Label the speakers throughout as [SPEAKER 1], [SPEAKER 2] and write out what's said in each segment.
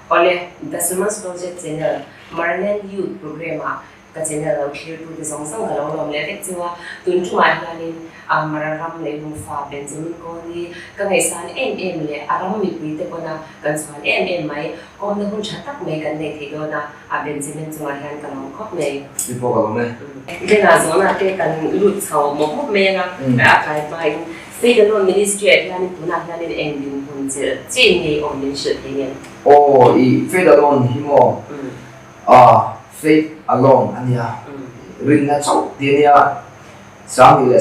[SPEAKER 1] Awle, The Summons Project Channel, Maraland Youth Programme ah ka channel lo thlirtute zawng zawng ka lo lawm leh vek cheu a. Tun ṭumah hianin Mara ram leh Lungfa Benjamin Kawli ka ngaihsan em em leh a ram mipuite pawna kan chhuan em em mai. Kawmna hun ṭha tak mai kan nei thei dawn a, a Benjamin chungah hian ka lawm khawp mai.
[SPEAKER 2] Ni pawh ka lawm e.
[SPEAKER 1] Bena zawnah te kan lut chho mawp mawp mai anga, a tlai hmain Faith Alone Ministry ah hianin tunah hianin eng dinhmun chelh chin ngei awm min hrilh thei nge?
[SPEAKER 2] Aw i Faith Alone hi maw? Ah Faith Alone a nia, rinna chauh ti a nia. 2019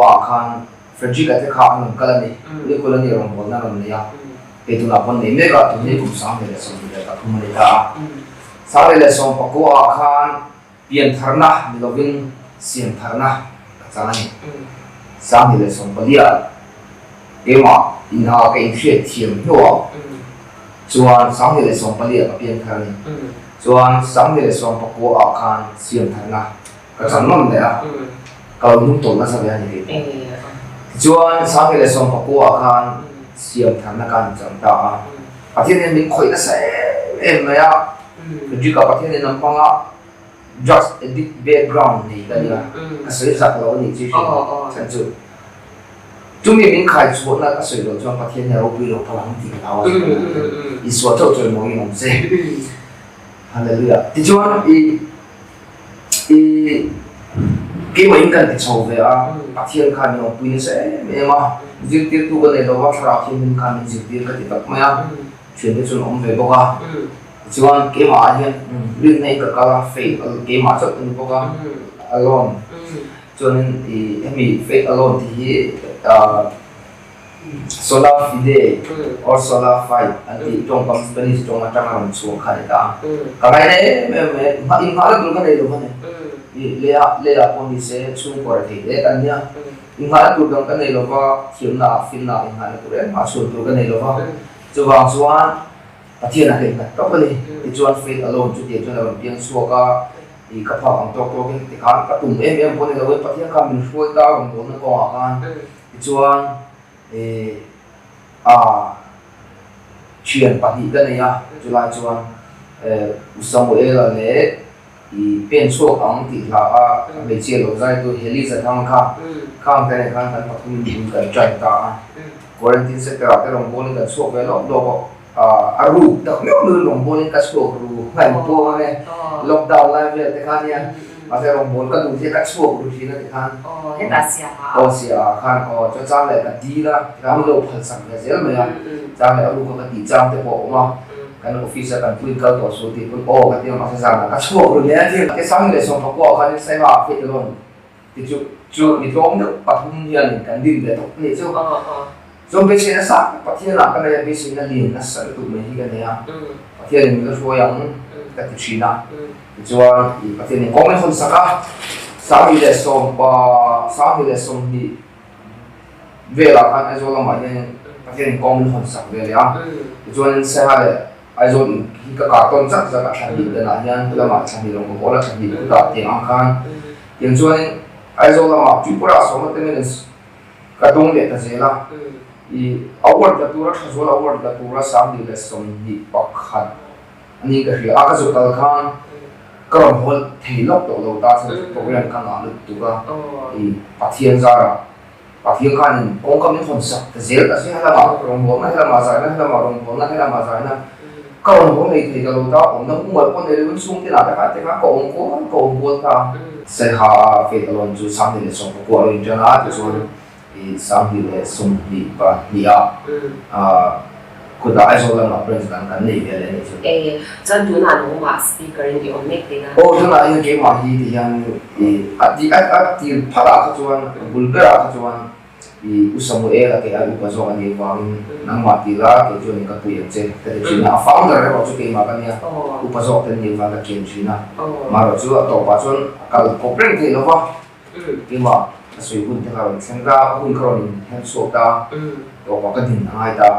[SPEAKER 2] ah khan Frederick-a te kha an rawn kal a ni, Nicola nih rawngbawlna a rawn nei a, hei tunah pawh an nei mek a, tun hi kum 2023 a ni ta a. 2019 ah khan Piantharna ni lovin siamtharna ka chang a ni. 2014 ah keimah ina ka inhriat thiam hnuah chuan 2014 ah ka pianthar a ni. Chuan 2019 ah khan siamtharna ka chang nawn leh a, ka lo hnung tawlh nasa ve a ni kei pawh. Tichuan 2019 ah khan siamtharna ka han chang ta a, Pathian hian min khawih nasa em em mai a. Frederick-a Pathian in an hmang a, drugs addict background nei ka nia, ka sawi zak lo a nih chu hria chhan chu. Chumi min khai chhuahna ka sawi loh chuan Pathian hi a ropui lo phal ang tih ka hlau a Isua chauh chawi mawi in awm se. Hallelujah. Tichuan i i keimah in kan ti chho ve a, Pathian khan min awmpui nasa em em a, zirtirtu ka nei lo va, Thlarau Thianghlim khan min zirtir ka ti tak mai a. Thiante chuan awm ve bawk a, tichuan keimah ah hian rinna in ka kal a, faith keimah chauh ka ni bawk a, alone chuanin ih hemi faith alone tih hi ah sola fide or sola fide an tih tawngkam Spanish tawng atanga rawn chhuak kha a ni ta a, ka ngaina em em mai a, inngahna tur ka nei lo a ni, ih lei ah lei ah pawh ni se chhungkaw rethei hle kan nia, inngahna tur dang ka nei lo va, thiamna ah finna ah inngahna tur engmah chhuan tur ka nei lo va. Chuvang chuan Pathian a hlei nghat tawp a ni. Tichuan faith alone chu tih chuan a rawn piang chhuak a, ih ka phak ang tawk tawkin tikhan ka tum em em pawh ni lo in Pathian khan min hruai ta rawn bawlna kawngah khan tichuan ih ah thian pahnih ka nei a, chulai chuan U Samuela leh I pen chhuak ang tih hla a hmeichhia lo zaitu Heli Zathang kha khang te nen khan kan pathum in kan tan ta a, quarantine center ah te rawngbawlin kan chhuak ve lawk lawk a, a ruk tak meuh meuhin rawngbawlin ka chhuak ru ngaih pawh ang e, lockdown lai vel te khan hian mahse rawngbâwl ka duh zia ka chhuak ru thin a ti khan aw sia ah khan aw chuan chang leh ka dil a tikhan min lo phal sak ve zel mai a, chang leh a ruk a ka tih chang te pawh a awm a. Kan office a kan puin kal tawh suh tih pawn aw ka ti a mahse zanah ka chhuak ru hle a ti. Ke sang leh sawm pakua khan in Saiha ah Faith Alone ti chu chu mi tlawm deuh pathum hian kan din ve tawp a nih chu. Chuan beisei nasa tak Pathian ah ka nei a, beisei na lian nasa lutuk mai hi ka nei a, Pathian in min la hruai ang ka ti thin a. Tichuan i Pathian in kawng min hawn sak a, 2010 2020 velah khan Aizawl lamah hian Pathian in kawng min hawn sak ve leh a, tichuanin Saiha leh Aizawl in hi ka kar tawn zak zak a, thla hnih danah hian helamah thla hnih rawng ka kawl a, thla hnih kutah tiang ang khan tiang chuanin Aizawl lamah Tripura sawmna te minutes ka dawng leh ta zel a, i award la tura Thazual award la tura 2021 a ni ka hria a, ka zawh kal khan ka rawn hawl thei lawk tawh lo ta chuan program ka ngah lut tuk a, i Pathian zarah Pathian khanin kawngka min hawn sak ta zel ta si, helamah rawngbawlna, helamah zaina, helamah rawngbawlna, helamah zaina ka rawn hawl ngei thei ta lo ta, awmna mumal pawh nei loin chhung tinah te khan te khan ka awm kual ka awm kual ta. Saiha a Faith Alone chu 2019 a lo inṭan a, tichuan i 2022 ah khutah Aizawl lamah branch dang kan nei ve leh a nih chu.
[SPEAKER 1] E, chuan tunah nangmah speaker in i awm mek tih na?
[SPEAKER 2] Aw, tunah hian keimah hi ti hian i a ti a a tir phat ah kha chuan a bul berah kha chuan i U Samuel a kei ai upa zawk a nih avangin nangmah ti la kei chuan in ka pui ang che ka ti thin a, a founder erawh chu keimah ka nia, upa zawk te an nih avang ka kian thin a, amaherawh chu a tawpah chuan a kal kawp reng theih lo va. Keimah ka sawi hun te kha rawn thleng ta, ka hun kha rawn in hem chhuak ta, tawpah ka din a ngai ta,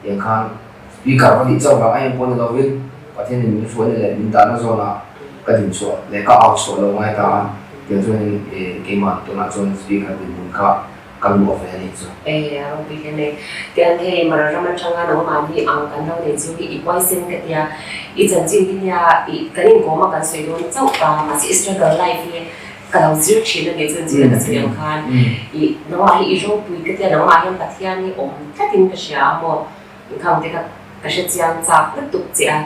[SPEAKER 2] tiang khan speaker ka nih chauh vang a eng pawh ni lovin Pathianin min hruaina leh min dahna zawnah ka din chhuah leh ka au chhuah lo ngai ta a, tiang chuanin keimah tunah chuan speaker dinhmun kha. ka luah ve a nih chu.
[SPEAKER 1] E, a ropui hle mai. Tian hei Mara ram atanga nangmahni ang kan lo nei chu hi i huaisen ka tia, i chanchin hi nia i kan inkawm a kan sawi dawn chauh ta, mahse i struggle life hi ka lo zir thin a nih chuan zir ka chhiar ang khan i nangmah hi i ropui ka tia, nangmah hian Pathian hi awm tlatin ka hria a maw, inkhang te kha ka hre chiang chak lutuk che a,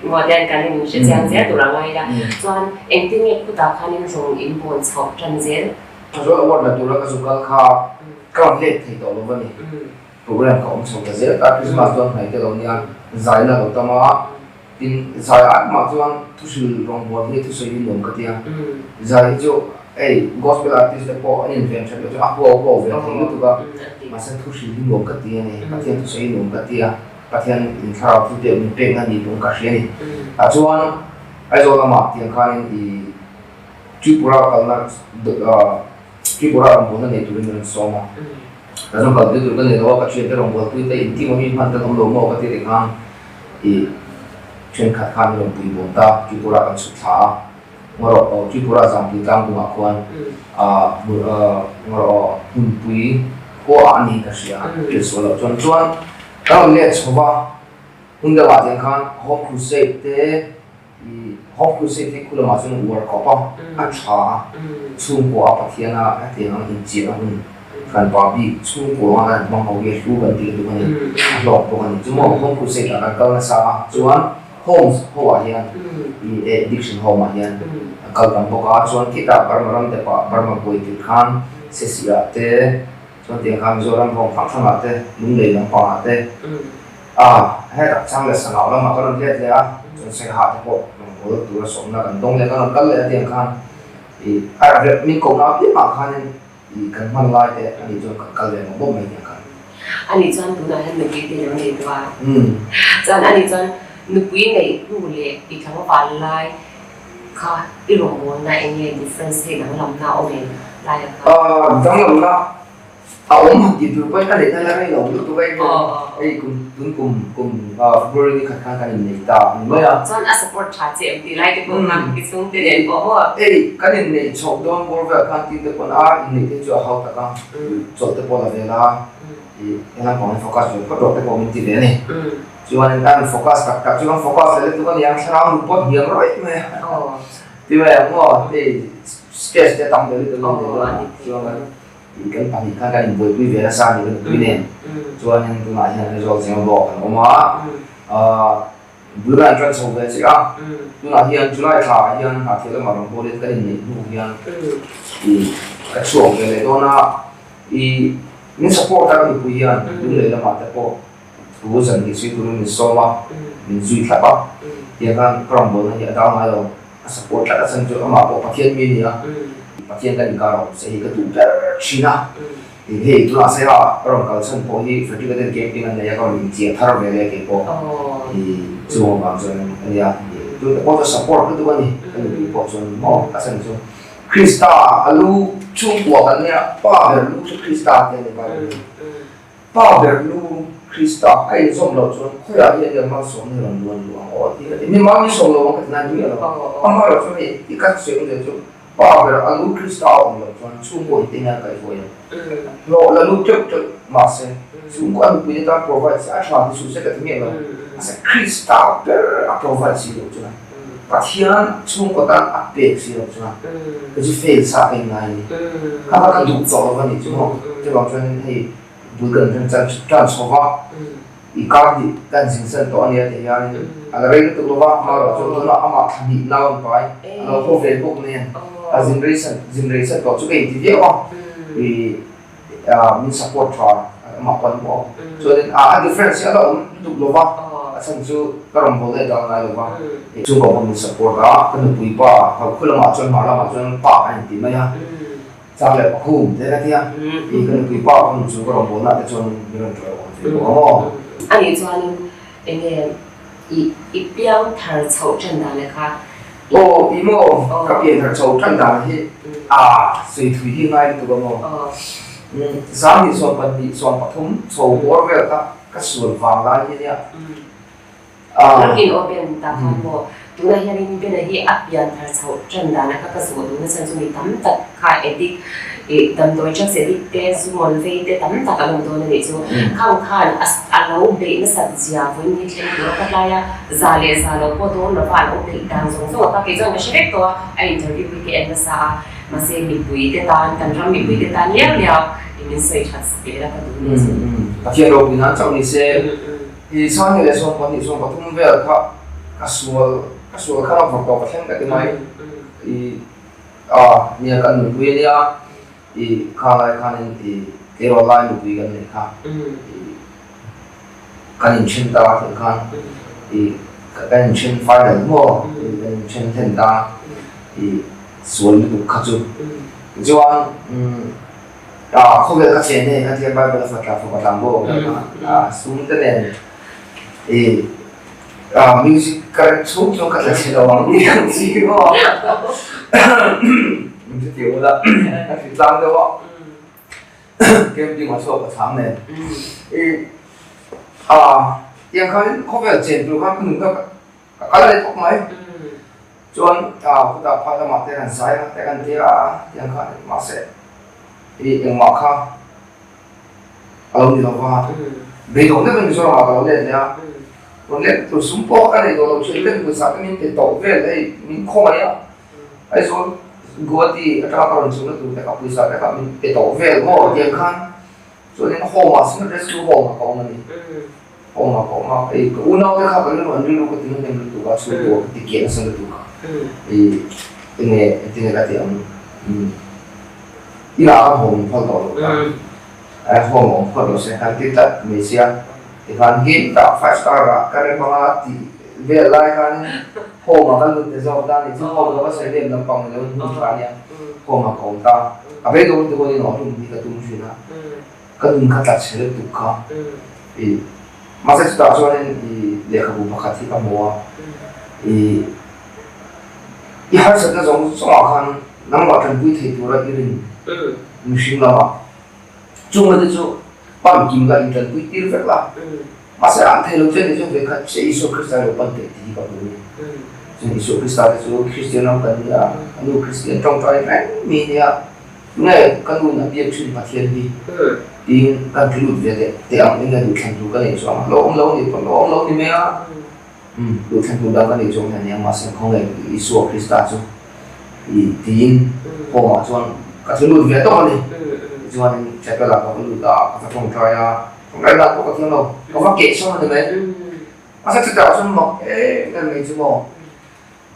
[SPEAKER 1] maw tian kan in hre chiang zel tur a ngai la, chuan engtin nge khutah khanin rawng in bawn chhoh tan zel?
[SPEAKER 2] Thazawl award la tura ka zu kal kha ka rawn let thei tawh lo va ni. Program ka awm chho ta zel ta, Christmas dawn hnaih te lo nia, zai la lo tam a, tin zai ah mah chuan thuhril rawngbâwl hi thusawi hi nuam ka ti a, zai hi chu hei gospel artist te pawh an inven that loh chuan a huau huau ve thei lutuk a, mahse thuhril hi nuam ka ti a ni, Pathian thusawi hi nuam ka ti a, Pathian in thlarau thil pek min pekna ni pawh ka hria a ni. Ah chuan Aizawl lamah tiang khanin i. Tripura kalna Tripura rawngbawlna nei turin min rawn sawm a, ka zawng kalpui tur ka nei lo a, ka thiante rawngbawlpui te intim a mi hman kan awm lo maw ka ti reng a, ih thenkhat khan min rawn pui bawm ta, Tripura kan chhuk thla a, ngarawh aw Tripura Zampui tlangdungah khuan ngarawh aw hmunpui khua ah a ni ka hria, hriatsual loh chuan chuan kan rawn let chho va, hmun deuhah tiang khan Home Crusade te I Home Crusade hi khu lamah chuan uar khawp a, a tha a, chhungkua a Pathian a hetiang ang inchian a hun kan pa bik chhungkua anga kan hmang ho hi a hlu kan tih lutuk a ni, a hlawk bawk a ni. Chu maw Home Crusade ah kan kal nasa a, chuan Homes ho ah hian i addiction home ah hian an kal tam bawk a, chuan khitah Burma ram te pah Burma buai tir khan Sesi ah te chuan tiang khan Mizoram home hrang hrang ah te Lunglei lampang ah te A, hetah chang leh sangau lamah ka rawn let leh a, chuan Saiha te pawh rawn bawl tura sawmna kan dawng leh ka rawn kal leh a tiang khan i a rep min kohna apiangah khanin i kan hman lai te a nih chuan kan kal leh mawp mawp mai tiang khan.
[SPEAKER 1] A nih chuan tunah hian nupui te lo nei tawh a, chuan a nih chuan nupui neih hnu leh i tlangval lai kha i rawngbawlna eng nge difference hei danglamna awm em laia khan?
[SPEAKER 2] Danglamna A awm han tih tur pawhin ka neih na la rei lo lutuk a, hei kum tun kum kum February ni khat khan kan innei ta a ni mai a.
[SPEAKER 1] Chuan a support tha che em tih lai te pawh khan i chhungte nen pawh maw?
[SPEAKER 2] Hei kan inneih chhoh dawn bawr vel khan tin te pawn a inneih te chu a hau tak a, chawlh te pawh la vel a, i helam pang hi focus ve phawt rawh te pawh min ti ve a ni. Chuanin kan focus tak tak chu kan focus leh lutuk a niang thlarau nu pawh hniam rawih mai a. Ti mai ang maw hei stress te tam ve lutuk a ni dawn a, chuan kan Kan pahnih khan kan inbuaipui ve nasa a ni kan nupui nen. Chuanin tunah hian Aizawl Zengabawk kan awm a, bul kan tan chho ve chiah a. Tunah hian July thla ah hian Hnahthial lamah rawn bawlin kan inneih hnu hian i ka chhuak ve leh dawn a. I min support a ka nupui hian Lunglei lamah te pawh thu zan hnih sui turin min sawm a, min zui thlap a. Tiang khan ka rawn bawlna hi a dang ngai lo. A support tlat a chhan chu amah pawh Pathian mi a ni a, Pathian kan inkar a awm se hi ka duh ber thin a. Tin hei tunah Saiha ka rawn kal chhan pawh hi Frederick-a ten camping an nei a, ka rawn inchiah thar ve leh kei pawh i chung avang chuan a nia. Tun te pawh chu support lutuk a ni, ka nupui pawh chuan maw a chhan chu Krista a lu chhungkua kan nia, pa ber lu chu Krista te a ni Bible hi. Pa ber lu Krista a inzawm loh chuan khawiah hian nge malsawmna hi rawn luan luh ang aw tih ka ti. Mi mal ni sawm lo ang ka ti nai miah lo. Amaherawh chuan hei i ka sawi awmzia chu pa ber a lu Krista a awm loh chuan chhungkaw hi te hian kaihhruai ang. Hlawh la lut teuh teuh mahse chhungkaw a nupui te tan provide se a tha ti suh se ka ti miah lo. Mahse Krista ber a provide si loh chuan Pathian chhungkaw tan a pek si loh chuan ka chu fail sa ka inngai a ni. Kha kha ka duh tawh lo va nih chu maw. Chuvang chuanin hei Bul kan rem chan tan chho va, i kar hnih kan zin san tawh a nia tih hianin a la rei lutuk lo va, amaherawh chu tunah amah thla hnih nau an pai, a lo haw ve bawk nen a zin rei san zin rei san tawh chu ka inti viau a, i min support tha amah pawn maw chuanin a difference hi a la awm lutuk lo va, a chhan chu ka rawn bawl leh dal ngai lo va, chhungkaw pawh min support a, ka nupui pa khaw lamah chuan hmar lamah chuan pa a inti mai a. Chang leh pakhum te ka tia, i ka nupui pa pawn chu ka rawn bawl nah te chuan min rawn ṭuai awm ve bawk ang aw.
[SPEAKER 1] A nih chuanin enge i i piang thar chhoh ṭan dan le kha?
[SPEAKER 2] Aw i maw, ka pian thar chhoh ṭan dan hi a sawi thui hi ngai lutuk ang aw. Zan hnih 12 13 chho bawr vel kha ka sual vang lai hi ania.
[SPEAKER 1] Rakin aw Ben ta khan maw tunah hianin Bena hi a pian thar chhoh tan dan a kha ka zawh duh nasa chu mi tam tak kha addict I damdawi drugs addict te, zu ngawl vei te tam tak an awm dawn a nih chu. Khang khan a lo beih nasat zia vawiin hi thleng tur a ka tlai a, za leh za lo pawh dawn lova a lo beih dan zawng zawng a kha kei chuan ka hre vek tawh a, a interview hi ka en nasa a, mahse mipui te tan, kan ram mipui te tan liau liau i min sawi that sak leh la ka duh hle chu.
[SPEAKER 2] Pathian ropui nan chauh ni se, i Sangni leh 12, 13 vel kha ka sual, ka sual khan a vawrh tawh ka thleng ka ti mai. I. A, nia kan nupui a nia, i kha lai khanin i tleirawl lai nupui kan neih kha, i kan inthen ta tih khan i kan inthen final maw, i kan inthen hlen ta, i sual lutuk kha chu. Tichuan a khawvel ka chen hei kha tia Bible a fatla fapa tlang bawk ang kha, a sum te nen i Music ka rem chhung chuan ka tla chhe lo ang tih ang chi maw? Min hre tih ula ka hri tlang deuh a, camping a chhuak ka chang nen. Tiang khan khawvel chen tur khan ka nun kha ka kal leh tawp mai. Chuan khutah phai lamah te kan zai a te kan ti a tiang khan mahse engmah kha a lo ni lo va, beidawng deuhin Mizoramah ka lo let leh a, rawn let tur sum pawh ka nei tawh lo thin ten pawisa te min pe tawh vel hei min khawngaih a, Aizawl Guwahati atanga ka rawn chhunna tur te kha pawisa te kha min pe tawh vel maw tiang khan chuanin home ah Synod Rescue Home ah ka awm a ni, home ah ka awm a, hei ka unau te kha ka rilru an rilru ka ti hnem lutuk a chhungkua ka ti kiah nasa lutuk a, i enge engtinge ka tih ang. I lah ka hawm phal tawh lo ta. A hawm awm phawt lo se kan ti tlat mai sia. Tikhan hi tah five star ah ka rem anga tih vel lai khan home ah ka lut ta zawk ta ni chu home lo ka sawi lem lampang ni lo in hun tha ania home ah ka awm ta. A beidawng lutuk a ni lo hlum hi ka tum thin a. Ka nun kha tla chhe lutuk kha. I mahse chutah chuanin i lehkhabu pakhat hi ka hmu a. I I harsatna zawng zawngah khan nangmah tanpui thei tura i rin mihring lamah chungla te chu pan kim la in tanpui tir vek la. Mahse an thei lo che ni chu vekhat che Isua Krista lo pan teh tih hi ka hmu ni. Chuan Isua Krista te chu Kristian ram kan nia, a nu Kristian tawngtai reng mi nia, tunge ka nu in a biak thin Pathian hi tiin kan ti lut ve leh teh ang enge duhthlan tur ka neih chuang a, lo awm lo ni pawh lo awm lo ni mai a. Umm, duh thlen tur dang ka nih chuang hian eng mahse khawngaih Isua Krista chu i tiin home ah chuan ka thu lut ve tawp a ni. Tichuanin chapel ah ka va lut a, ka va tawngtai a, tawngtai dan pawh ka thiam lo, ka va keh sawn a ni mai. Mahse chutah chuan mak em em mai chu maw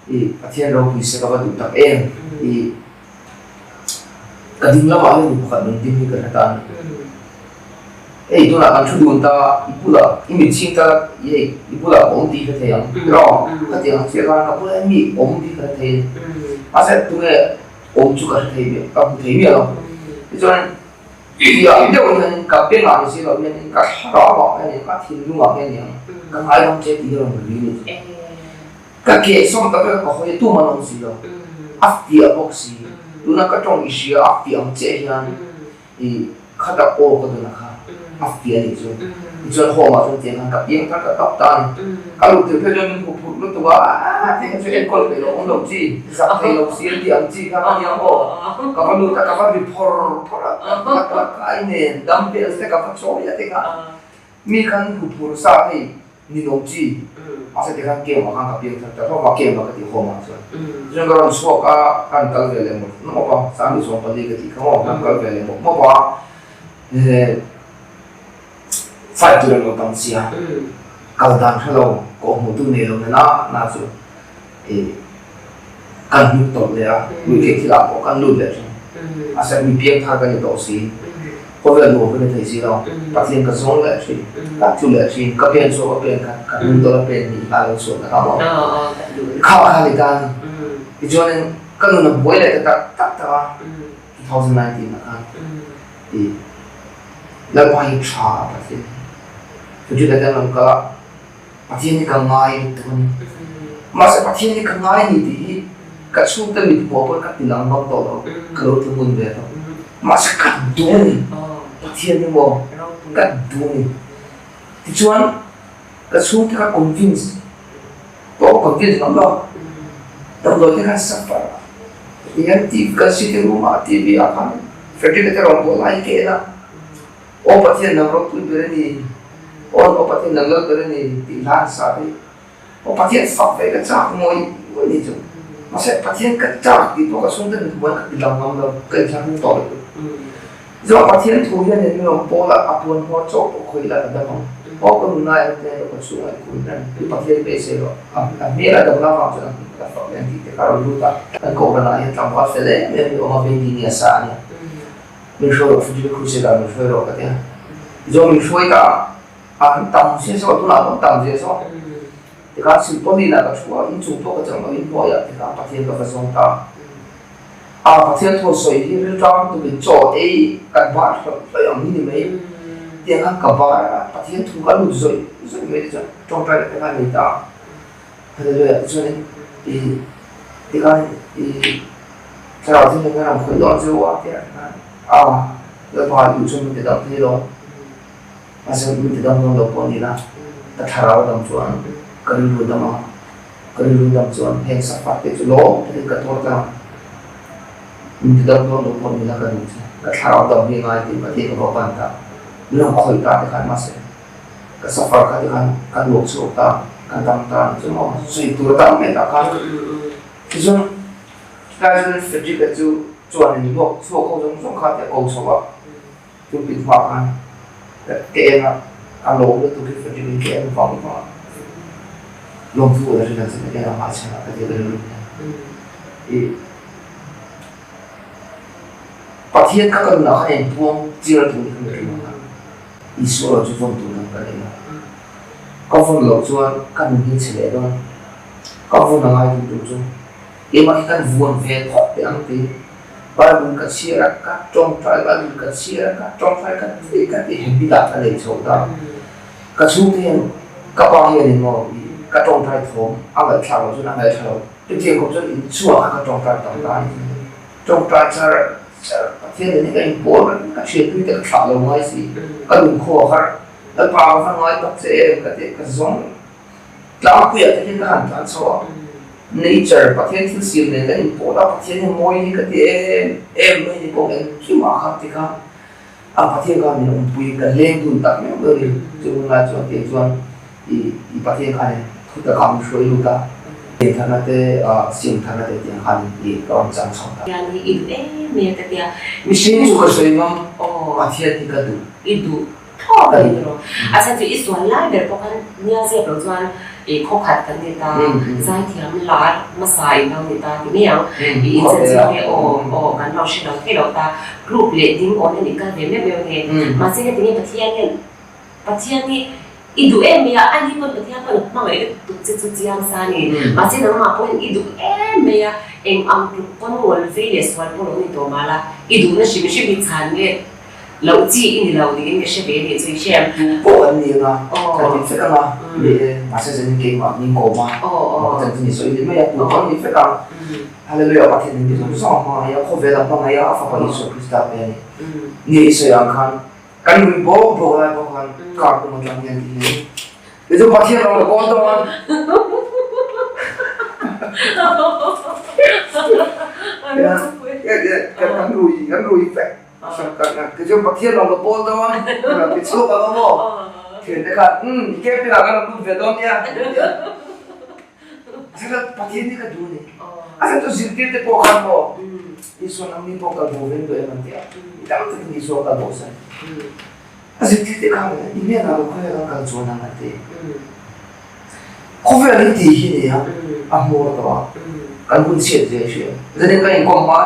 [SPEAKER 2] i Pathian ropui se ka va duh tak em i Ka ding lamah hian mi pakhat rawn ding hi ka hre ta a ni. Hei tunah kan thu dun ta, i bulah i mit chhing ta la, i hei i bulah ka awm tih i hre thei ang tiraw? Khatiang ang chiah khan ka bulah hian mi awm tih ka hre thei a ni. Mahse tunge awm chu ka hre thei miah, ka hmu thei miah lo. Tichuan tiah deuh hianin ka bengah ni si loh hianin ka thlarau ah hianin ka thinlungah hian ni ang ka ngaidam che tih hi a rawn ri a ni. Ka keh sawm tak vek a ka hawi a tum an awm si lo. A fiah bawk si. Tuna ka tawng i hria a fiah ang chiah hian i khata aw ka dun a kha a fiah anih chu. Tichuan home ah chuan tiang khan ka piang thar ta tawp ta a ni. Ka luh tir phei chuan min hup phurh lutuk a, aaa tiang chu enkawl theih loh awm lo chi, zak thei lo si an tih ang chi kha ka nia aw. Ka va lut a, ka va ri phawr phawr a, ka ka kai nen dumbbells te ka va chawi a tikha mi khan hup phurh sa hei. Ninawm chi, mahse tikhan game ah khan ka piang thar ta hlawm a, game ah ka ti hawm ah chuan. Chuan ka rawn chhuak a, kan kal ve leh mawp mawp a, Sangni 14 ka tih kha maw, kan kal ve leh mawp mawp a, fight tur an lo tam sia, kal dan hre lo, kawh hmuh tu nei lo nena na chu kan hnuk tawlh leh a, ruihtheih thil ah pawh kan lut leh thin. Mahse mi piang thar ka ni tawh si. Khawvel nuam ka ni thei si lo. Pathian ka zawng leh thin, ka tlu leh thin, ka pen chhuak a pen khat, ka hnung tawlh a pen hnih kha a lo chhuah ta kha maw? Kha kha ni ta a ni. Tichuanin ka nun a buai leh ta tak tak tak a, 2019 ah khan i Lalpa hi tha a Pathian hi. Chu chu lam kal a, Pathian hi ka ngai lutuk a ni. Mahse Pathian hi ka ngai a ni tih hi ka chhungte mit hmuh pawn ka ti lang ngam tawh lo, ka lo ti ngun ve tawh. Mahse ka duh a ni, Pathian hi maw ka duh a ni. Tichuan ka chhungte kha convince pawh convince ngam lo, damdawi te khan suffer a, tihian TV kan sitting room ah TV ah khan. Frederick-a te rawn bawl lai hi ka en a, Aw Pathian nang ropui ber a ni, Aw Aw Pathian nang lal ber a ni tih hla an sa phei. Aw Pathian fak ve ka chak ngawih ngawih ni chu. Mahse Pathian ka chak tih pawh ka chhungte min hmuh hian ka ti lang ngam lo, ka inthlahrung tawh lutuk. Zawh Pathian thu hian in rawn pawl a, a puan hmawr chawk pawh khawih la ka dam ang. Aw ka nuna en te erawh ka chhungah i kun reng. I Pathian beisei rawh. A hmel a dam la vang chuan a hming ka fak leh ang tih te kha a rawn lut a. Kan kohhranah hian tlangval fel em em hi awm a, baby nia sa a nia. Min hruai rawh, Fujita Crusade ah min hruai rawh ka ti a. Zawh min hruai ta a, an tam zia zawk, tunah pawh an tam zia zawk. Tikhan Silpauline ah ka thu a, inchung pawh ka chang lo, inhnuaiah tikhan Pathian ka va zawng ta a. A Pathian thu sawi hi rilṭam tumin chaw ei kan bar hlawih hlawih ang hi ni mai. Tiang khan ka bar a, Pathian thu ka lut zawih zawih mai te chuan ṭawngṭai leh te khan nei ta a. Hallelujah tichuanin i tikhan i thlarau thil hian ram khawih dawn chu a tia tikhan a Lalpa i duh chuan min ti dam thei lo mahse min ti dam dawn lo pawh ni la ka thlarau dam chuan ka rilru dam ang ka rilru dam chuan heng safar te chu lawm takin ka tuar tlang ang min ti dam dawn lo pawh ni la ka duh che ka thlarau dam hi ngai tih Pathian ka va pan ta min rawn khawih ta tikhan mahse Ka safar kha tikhan kan luak chhuak ta, kan dam ta ni chu maw, sawi tur a tam mai ta kha. Tichuan tlai chuan Frederick-a chu chuan in luak chhuak ho zawng zawng kha tia ko chho a, pulpit hmaah khan ka en a, ka lawm lutuk hi Frederick in ka en vang vang a, lawmthu a hrilh ang che ka en a hmai chhanah ka ti a ka rilru hian. I Pathian kha ka nunah khan a inpuang chiar tur ni kha mi ring a. Isua lo chu vawn tur dang ka nei lo. Ka vawn loh chuan ka nun hi a chhe leh dawn. Ka vawn a ngai duh tur chu keimah hi kan vuan ve phawt teh ang tiin Bible ka chhiar a, ka tawngtai Bible ka chhiar a, ka tawngtai ka ti ka ti habit ah ka nei chho ta. Ka chhungte hian ka pa hian emaw ka tawngtai thawm a ngaihthlak loh chuan a ngaihthla lo. Chutiang khawp chuan inchhuak kha ka tawngtai tam ta a ni. Tawngtai char char Pathian nen hi ka inpawl reng, ka thianpui te ka thlah lo ngai si, ka lungkhaw a harh, Lalpa ka va ngai tak che em ka ti, ka zawng tlangpuiah te hian ka han tlan chho a, nature Pathian thil siam nen kan inpawl a, Pathian hi mawi hi ka ti em em mai ni pawh engkimah kha ti kha a Pathian khan min awmpui ka leng dun tak meuh meuh ni, chu hun lai chuan tiang chuan I Pathian khan thu takah min hruai lut a, piantharna te siamtharna te tiang khan i ka rawn chang chho ta.
[SPEAKER 1] Pathian hi i duh em em ka tia.
[SPEAKER 2] Mihring chu ka sawi ngam, Pathian hi ka duh.
[SPEAKER 1] I duh thlawt a ni tawh. A chhan chu i sual lai ber pawh khan nia zep loh chuan i khawkhat kan ni ta, zaithiam lar hmasa in lo ni ta ti mai ang. I inchanchin te aw aw kan lo hre lo thei lo ta, group leh ding awn hian i kal ve meuh meuh nge. Mahse heti nge Pathian hian Pathian hi i duh em mai a, ani pawn Pathian pawn a hmangaih lutuk che chu chiang sa a ni. Mahse nangmah pawhin i duh em mai a, eng ang tluk pawn ngawl vei leh sual pawh lo ni tawh mah la, i duhna hrim hrim hi chhan let loh chi i ni lo niin ka hre ve anih chu i hre em?
[SPEAKER 2] Tu pawh an ni anga, kan ni vek anga, ni e, mahse zanin keimah min kawm a, mah ka chanchin i sawi leh mai a, tu pawh an ni vek ang. Hallelujah, Pathian in mi zawng zawng a hmangaih a, khawvel a hmangaih a, a fapa Isua Krista pe a ni. Ni i sawi ang khan Kan nui bawk bawk lai pawh khan car kum atang hian ti hian kei chu Pathian rawng ka kawl dawn. Kan rui kan rui vek kei chu Pathian rawng ka pawl dawn ti chhuak ang maw thiante khan umm camping ah kan rawn lut ve dawn nia Pathian hi ka duh a ni. A chhan chu zirtir te pawh khan maw Isua nangni pawh kal bo veng duh em an ti a, mi tam takin Isua kal bo san. A zirtir te khan i hnenah lo khawvel an kal chuan ang an ti. Khawvel hi tih hi nia a hmawr tawh a, kan hun chhiat zia i hria. Zanin kan inkawm hma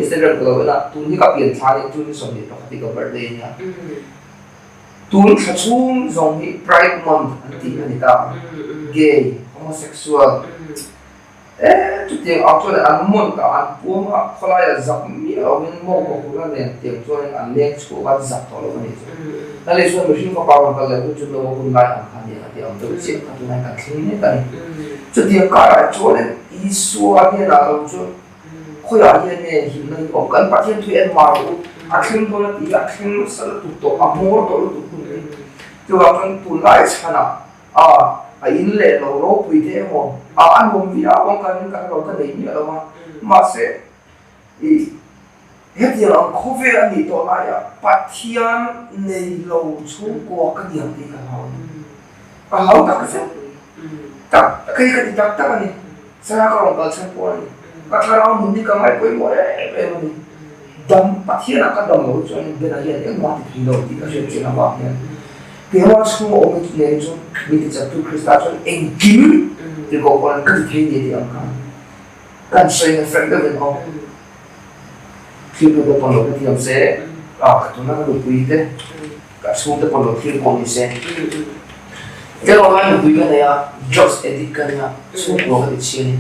[SPEAKER 2] Instagram ka lo en a, tun hi ka pian thla nia June 21 hi ka birthday ania. Tun thla chhung zawng hi Pride Month an tih a ni ta. Gay, homosexual, eh chutiang ang chuan an month ah an puang a, khawlaiah zak miah lovin mawngkaw hula nen tiang chuanin an leng chhuak a, an zak tawh lo a nih chu. Na leh chuan mihring fapa rawn kal leh hun chu Noah hun lai ang kha a ni ang a tih ang deuh chiah kha tunah kan thleng mek a ni. Chutiang karah chuanin Isua hnenah lo chuan Khawiah hian nge himna hi awm? Kan Pathian thu en mar u, a thleng dawn a ti a, a thleng nasa lutuk tawh, a hmawr tawh lutuk hun hi. Chuvang chuan tunlai chhanah a a in leh lo ropui te emaw a a nuam viau ang kan ka hre lo, ka nei miah lo a, mahse i. Hetiang ang khawvel a nih tawh laiah Pathian nei lo chhungkua ka ni ang tih ka hlau a ni. Ka hlau tak zet. Tak tak hi ka ti tak tak a ni. Sara ka rawn kal chhan pawh a ni. Ka thlarau nun hi ka ngaih pawimawh em em a ni. Dam, Pathianah ka dam loh chuan Bena hian engmah ti thei lo tih ka hriat chian avang hian keimah chhunga awm nen chu mi tichaktu Krista chuan engkim ti koh pawh ka ti thei ni tih ang khan kan sawi na frank deuhin aw. Thil te pawh lo hrethiam se, ka tuna ka nupui te, ka chhungte pawh lo thlir pawh ni se. Tlem lai nupui ka nei a, drugs addict ka nia, chhungkua ka ti chhi a ni.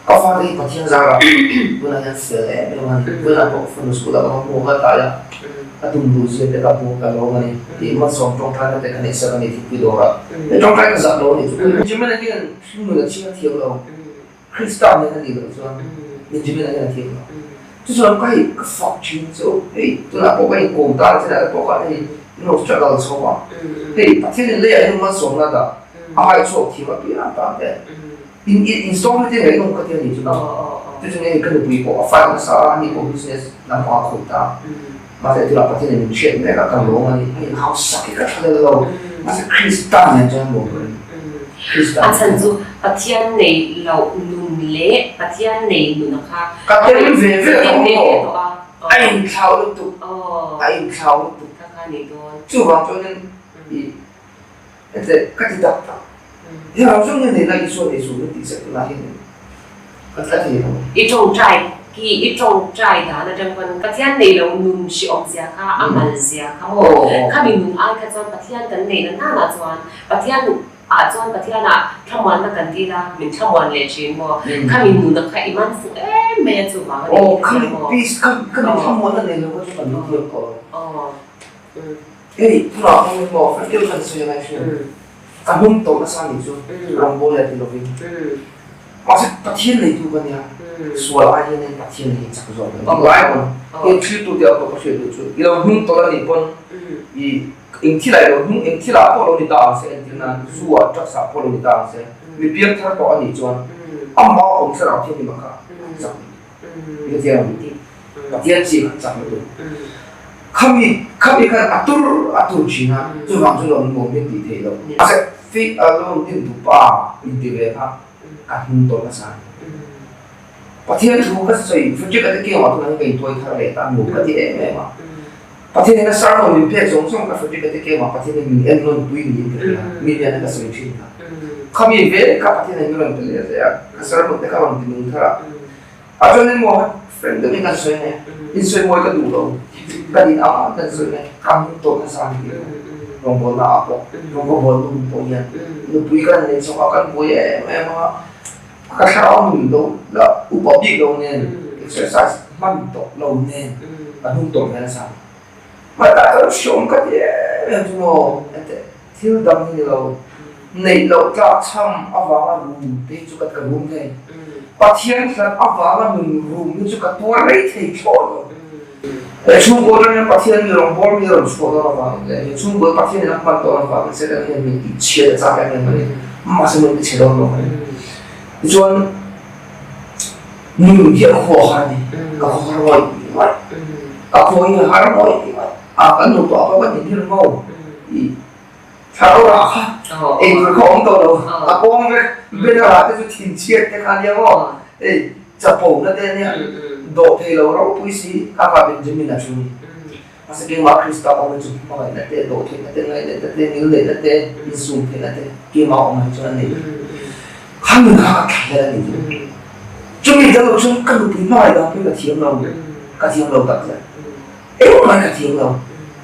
[SPEAKER 2] Ka fate hi Pathian zarah tunah hian fel em em a ni. Tunah pawh fanu school ah ka va hmu ka tlai a, a tum duh zia te ka hmu ka lawm a ni. Tih malsawm tawngtai na te ka neih sak a ni thingpui dawrah. He tawngtai ka zah lo a ni chu. Benjamin a hian hringnun a chhing a thiam lo. Krista nen a nih loh chuan Benjamin a hian a thiam lo. Chu chuan ka hei ka fak thin chu hei tunah pawh ka inkawm ta chinah te pawh khan hei in lo struggle chho a, hei Pathian in leiah hian malsawmna dah a haichhuak thiam apiang tan te in in story te ngaihnawm ka ti a nih chu chu chu hei ka nupui pawh a fight nasa a ani pawh business lampang a khawih ta mahse tunah Pathian in min hriat mek a ka lawm a ni hei hausak hi ka tha lo mahse Krista nen chuan nuam ka ring.
[SPEAKER 1] A chhan chu Pathian nei loh nun leh Pathian nei nun a kha
[SPEAKER 2] Ka tel ve ve tawh a, a inthlau lutuk, a inthlau lutuk.
[SPEAKER 1] Kha kha ni dawn.
[SPEAKER 2] Chuvang chuanin i hete ka ti tak tak. He ram zawng hian neihna Isua nei suh min tih sak tunah hian ka tla thei lo.
[SPEAKER 1] I tawngtai khi i tawngtai dan atang pawn Pathian nei lo nun hriawm zia kha a mal zia kha maw? Khami nun ai kha chuan Pathian kan neihna nana chuan Pathian ah chuan Pathian ah thlamuanna kan dil a, min thlamuan leh thin maw? Khami nuna kha i man fuh em mai a chuvang a ni
[SPEAKER 2] Aw, khami peace, khami thlamuanna nei lo kha chu kan lut hiam tawh lo. Hei, tunah pawh maw, kan thil kan sawi angai hriat. Ka hnung tawh nasa nih chu rawngbawl leh ti lovin. Mahse Pathian neitu ka nia, sual ai hianin Pathian hi chak zawk a ni. Lai pawn heng thiltu te ang pawh ka hriat duh chu i lo hnung tawlh a nih pawn i eng thil ah i lo hnung eng thil ah pawh lo ni ta ang se entir nan zu ah drugs ah pawh lo ni ta ang se mi piang thar tawh a nih chuan amah awm thlarau thianghlim ah kha chak I hrethiam ang. Pathian chi kha chak lutuk. Khami khami khan a tur a tur thin a, chuvang chu lawm nuam min tih theih loh. Mahse faith alone din dupa in ti ve kha ka hnung tawlh nasa a ni. Pathian thu ka sawi Frederick a te kiangah tunah hian ka intuai thar leh ta nuam ka ti em em a. Pathian in a sermon min pek zawng zawng kha Frederick a te kiangah Pathian in min ennawn pui niin ka hria, mi lian a ka sawi thin kha. Khami ve kha Pathian in min rawn pe leh zel a, ka sermon te kha rawn ti nung thar a. A chuan emaw friend deuh in kan sawi nge, in sawi mawi ka duh lo, kan in ang ang kan sawi nge, ka hmuh tawh nasa ni tih rawngbawlna ah pawh, rawngbawlbawl nu pawh hian nupui kan nei chawk a, kan buai em em a, ka thlarau nun lo la upa bik lo nen, exercise hman tawh lo nen ka hnung tawh ve nasa. Hmai ah chuan hreawm ka ti em em chu maw, thil dang hi ni lo, neih loh tlak chham avanga rum te hi chu ka ka rum thei. Pathian hlat avanga nun rum hi chu ka tuar rei thei thlawt lo. He chhungkaw atang hian Pathian mi rawn bawr mi rawn chhuah dawn avangin leh he chhungkaw Pathian in a hman dawn avangin Satan hian min tih chhiat a chak em em a ni. Mahse min ti chhe dawn lo a ni. Tichuan nun hi a khaw har a ni. Ka khaw har ngawih ngawih. Ka khaw hi har ngawih ngawih. A kan nu pawh a kan inhir ngo i thlarau rah kha eitur kha awm tawh lo a kawng vek bena rah te chu thinchhiat te kha ania maw hei chapo na te ania dawh thei lo ropui si kha kha Benjamin a thu ni mahse keimah Krista awm hi chu hmangaihna te dawh theihna te ngaihna te ngilneihna te insum theihna te keimah awm hi chuan a nei kha nun kha ka thlahlel a ni chu chumi dang lo chuan ka nupui hmangaih dan pawh ka thiam lo ka thiam lo takzet. Engmah ka thiam lo,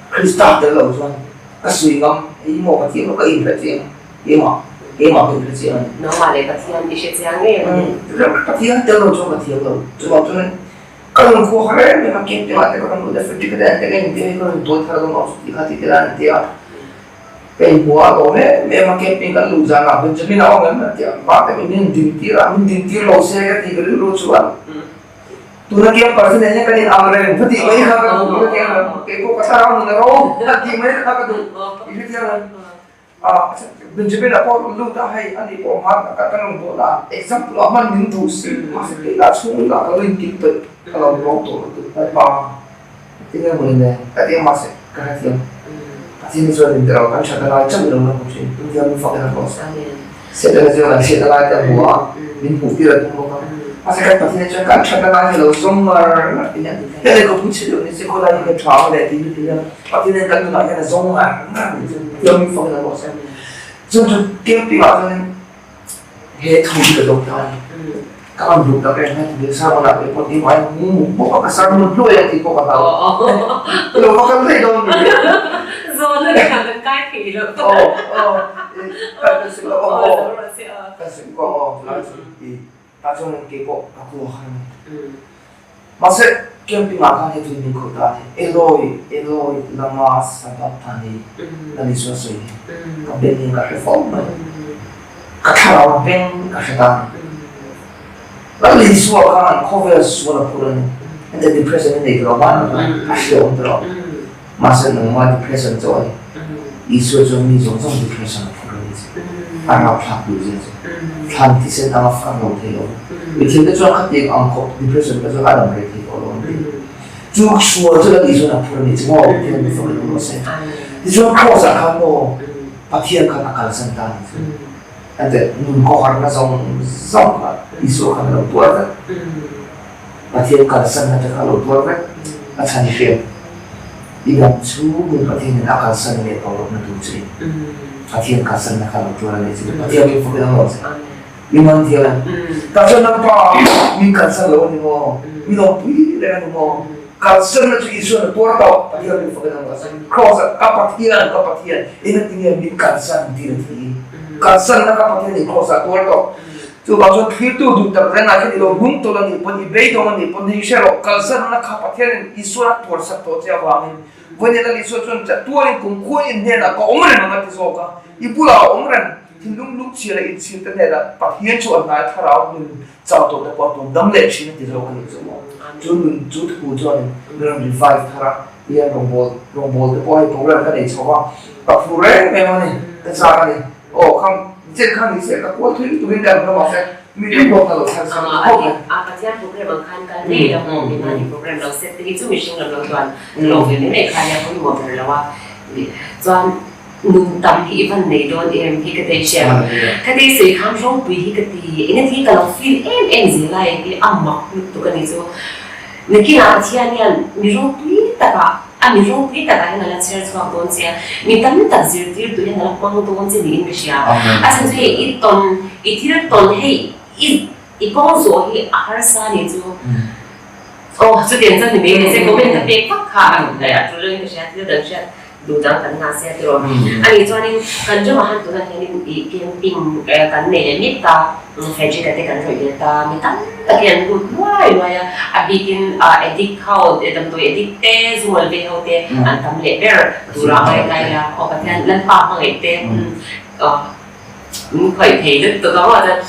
[SPEAKER 2] Krista tel lo chuan ka sui ngam, hei maw ka thiam lo, ka inhre chiang, keimah, keimah ka inhre chiang a ni.
[SPEAKER 1] Nangmah leh Pathian i hre chiang ngei a ni.
[SPEAKER 2] Pathian tel lo chuan ka thiam lo, chuvang chuan ka rawn khuah har em em a, camping ah te ka rawn lut a, Frederick te an te ka inti a, hei ka rawn tuai thar dawn lo, ti kha ti te la an ti a, ka inhmu a lawm em em a, camping kan luh zanah Benjamin a awm em an ti a, mahse min din tir a, min din tir lo se ka ti ka rilru chuan. Tuna camper te nen hian kan in ang reng va tih mai kha ka duh, tuna camper kei pawh ka thlarau nun a ro a tih mai kha ka duh, i hrethiam em? A Benjamin a pawh lut a hei ani pawh hman ka kan rawn bawl a example ah hman min duh si mahse kei lah chhung lah ka lo inkim tawih ka lo lawm tawh lutuk lalpa tinge mawni le ka ti a mahse ka hrethiam Pathian hi chuan inter kan thatna lai chauh ilo la hmu thin Pathian min fak in a hlawh Setana chuan kan hriatna lai te a hmu a min hmuh tir a tum bawk a mahse kan Pathian hi chuan kan thatna lai hi a lo zawm ngar ngar tih hian he lehkhabu chhe deuh ni se khawlai hi ka tha ang le tih lutuk hian Pathian hian kan nunah hian a zawng ngar ngar a nih chu Pathian min fak in a hlawh se chuan chu camping ah chuanin he thu hi ka dawng ta a ni ka rawn duh tak em heti hi sermon ah te pawh tih mai mu bawk a ka sermon hluai a tih pawh ka hlau lo va kal daih dawn ni
[SPEAKER 1] Zawn a kan kan kai thei lo
[SPEAKER 2] aw aw kan kan sik lo aw aw kan sik lo aw chulai chu i tah chuan keipawh ka kuah kha a ni Mahse, camping ah khan heti min khawih ta a ni, Eloi, Eloi, lama sabachthani, ka ni chuan sawi hi ka beng in ka hre fo mai, ka thlarau beng ka hre ta a ni. Lal Isua khan khawvel sual a phur a ni, heta depression i nei tawh lo hman a, a hreawm tawh lo. Mahse, nangmah depression chauh a ni, Isua chuan mi zawng zawng depression a phur a ni chu, a rapthlak duh zia chu thlan thisen anga far lo thei lo. Mi thil te chuan khatiang ang khawp depression te chuan a dam rei thei tawh lo an ti. Chu sual chu Lal Isua'n a phur a ni chu maw? Pathian mi fak in awm rawh se. Tichuan Kraws ah khan maw Pathian khan a kalsan ta a ni chu. Ante nun khawharna zawng zawng kha Isua khan a lo tuar vek. Pathian kalsanna te kha a lo tuar vek. A chhan i hriat. I dam chhungin Pathianin a kalsan leh tawh lohna tur che in Pathian kalsanna kha a lo tuar a ni chu. Pathian min fak in awm rawh se. I man thiam em? Tah chuan nangpa min kalsan lo a ni maw? Min awmpui reng a ni maw? Kalsanna chu Isua'n a tuar tawh. Pathian min fak in awm rawh se. Kraws ah ka Pathian, ka Pathian, engatinge min kalsan tir a ti hi? Kalsanna ka Pathianin kraws ah a tuar tawh. Chuvang chuan thlirtu duh tak rengah hian i lo hnung tawlh a nih pawn, i beidawng a nih pawn hei hre rawh, kalsanna kha Pathianin Isua'n a tuarsak tawh che avangin Vawiin Lal Isua chuan chatuanin kumkhuain hnenah ka awm reng ang a ti zawk a, i bulah a awm reng. Thinlung lungchhia leh inchhir te hnenah Pathian chu a hnai thlarau nun chau tawh te pawh a tun dam leh thin a ti zawk a nih chu maw. Chu nun chu thu chuanin min rawn revive thar a, tihian rawngbawl rawngbawl te pawh hei program ka nei chho a, ka phu reng em a ni, ka chak a ni. Aw kham chen kha ni se ka kual thui lutuk in kan ram ah se mi te pawh ka lo thar sang khawp mai.
[SPEAKER 1] A Pathian program ang khan kal ngei lo maw mi mahni program lo set te hi chu mihring lam lo chuan lo ve mai mai kha nia pawimawh ber lo a chuan nun tam hi i van nei dawn em hi ka tei hria ka tei sawi khan ropui hi ka ti engati ka lo feel em em zel a eng hi a mak lutuk a ni chu nakinah Pathian hian mi ropui takah A mi ropui takah hian a la chher chhuak dawn che a, mi tam tak zirtirtu hian a la hmang dawn che niin ka hria. A chhan chu hei i tawn, i thil tawn hei i i kawng zawh hi a harsa ni chu. Aw chutiang chuan ni mai ni se comment ka pek vak kha a tul loin ka hria, thil dang hriat duh dang kan nghah sia tiraw. Ani chuanin kan ramah han tunah hianin i camping kan nei leh mek ta. Frederick-a te kan rawih leh ta, mi tam tak hi an lut luai luai a, a bikin addict ho, damdawi addict te, zungawl ve ho te an tam leh ber tur a ngai ngai a, aw Pathian Lalpa hmangaih te min khawih thei lutuk a maw chuan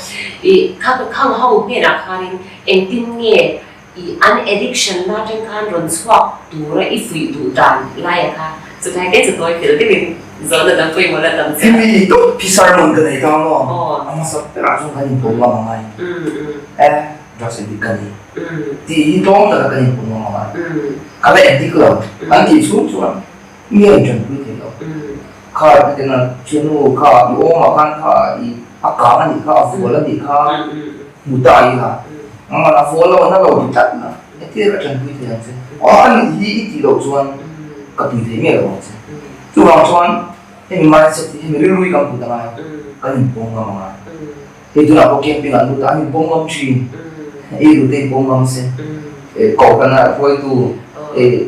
[SPEAKER 1] i khang ho hnenah khanin engtin nge I an addiction na atang khan rawn chhuak tura i fuih duh dan laia kha chu kai te chu tawi fel deuhin zawhna dang pawimawh la tam che.
[SPEAKER 2] Hemi tawp hi sermon ka nei ta maw? A hmasa berah chuan kan inpawm ngam a ngai. E, drugs addict ka ni tih hi tlawm taka kan inpawm ngam a ngai. Ka la addict lo an tih chhung chuan mi a intanpui thei lo. Kha hetiang a thiannu kha i awmah khan kha i a kang a nih kha, a vual a nih kha hmu ta ila nangman a vual lo a na lo ti tlat na hetia ka tanpui thei ang che. Aw a nih hi i tih loh chuan ka pui thei miah lo ang che. Chuvang chuan hemi mindset hi hemi rilru hi kan put a ngai, kan inpawm ngam a ngai. Hei tunah pawh camping ah lut a, an inpawm ngam thin, ei lut te inpawm ngam se, kohhran ah hruaitu,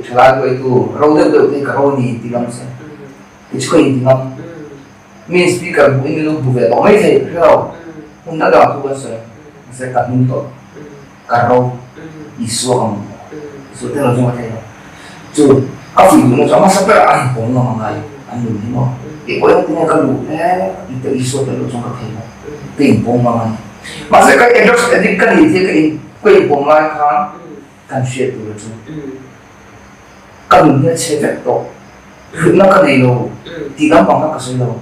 [SPEAKER 2] thalai hruaitu, ro deuh deuh te hi ka ro ni inti ngam se, ti chu ka inti ngam. Mi speaker hmuh in min lo hmu ve tawh mai thei ka hre lo, hmun a dang thu kan sawi, mahse ka hnung tawh, ka ro, Isua ka hmu tawh, Isua te lo chu ka thei lo. Chu ka fuih duhna chu a hmasa berah an inpawm ngam a ngai, an nun hi maw. Kei pawh hian tinge ka luh hle i Isua tel lo chuan ka thei lo, ka inpawm ngam a ni. Mahse ka drugs addict ka ni tih ka inpawm lai khan kan hriat tur chu ka nun hi a chhe vek tawh. Hlutna ka nei lo tih lampang kha ka sawi lo.